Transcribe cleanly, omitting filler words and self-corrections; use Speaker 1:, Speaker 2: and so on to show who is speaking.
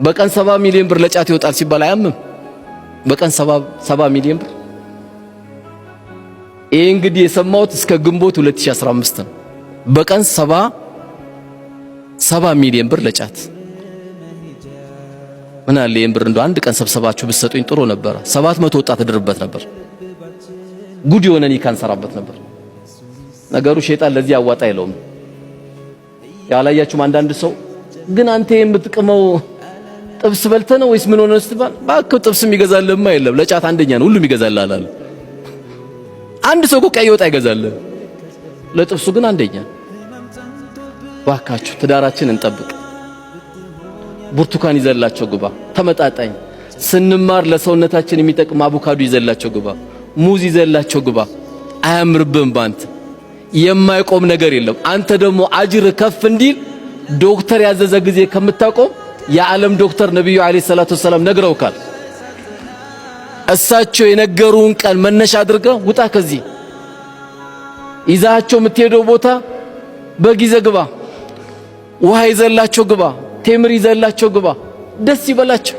Speaker 1: በቀን 70 ሚሊዮን ብር ለጫት ይወጣል ሲባል አያምም? በቀን 70 ሚሊዮን ብር። ይህ እንግዲህ የሰማሁት እስከ ግንቦት 2015 ነው። በቀን 70 ሚሊዮን ብር ለጫት። ምን አለ ይሄን ብር እንደው አንድ ቀን ሰብሰባችሁ ብትሰጡኝ ጥሩ ነበረ። 700 ወጣት እድርበት ነበር። ጉድ የሆነ ኒካ እንሰራበት ነበር። ነገሩ ሸይጣን ለዚህ አዋጣ የለውም። ያላያችሁም? አንዳንድ ሰው ግን አንተ የምትቅመው ጥብስ በልተህ ነው ወይስ ምን ሆነ ስትባል፣ እባክህ ጥብስ የሚገዛልህማ የለም፣ ለጫት አንደኛ ነው፣ ሁሉም ይገዛልሃል አለ። አንድ ሰው እኮ ቀይ ወጥ አይገዛልህ፣ ለጥብሱ ግን አንደኛ። ባካችሁ ትዳራችን እንጠብቅ። ብርቱካን ይዘላቸው ግባ፣ ተመጣጣኝ። ስንማር ለሰውነታችን የሚጠቅም አቮካዶ ይዘላቸው ግባ፣ ሙዝ ይዘላቸው ግባ። አያምርብህም ባንተ። የማይቆም ነገር የለም። አንተ ደግሞ አጅር ከፍ እንዲል ዶክተር ያዘዘ ጊዜ ከምታቆም፣ የዓለም ዶክተር ነቢዩ ዓለይሂ ሰላቱ ወሰላም ነግረውካል። እሳቸው የነገሩን ቀን መነሻ አድርገህ ውጣ ከዚህ። ይዛቸው የምትሄደው ቦታ በግ ይዘህ ግባ፣ ውሃ ይዘላቸው ግባ፣ ቴምር ይዘላቸው ግባ። ደስ ይበላቸው።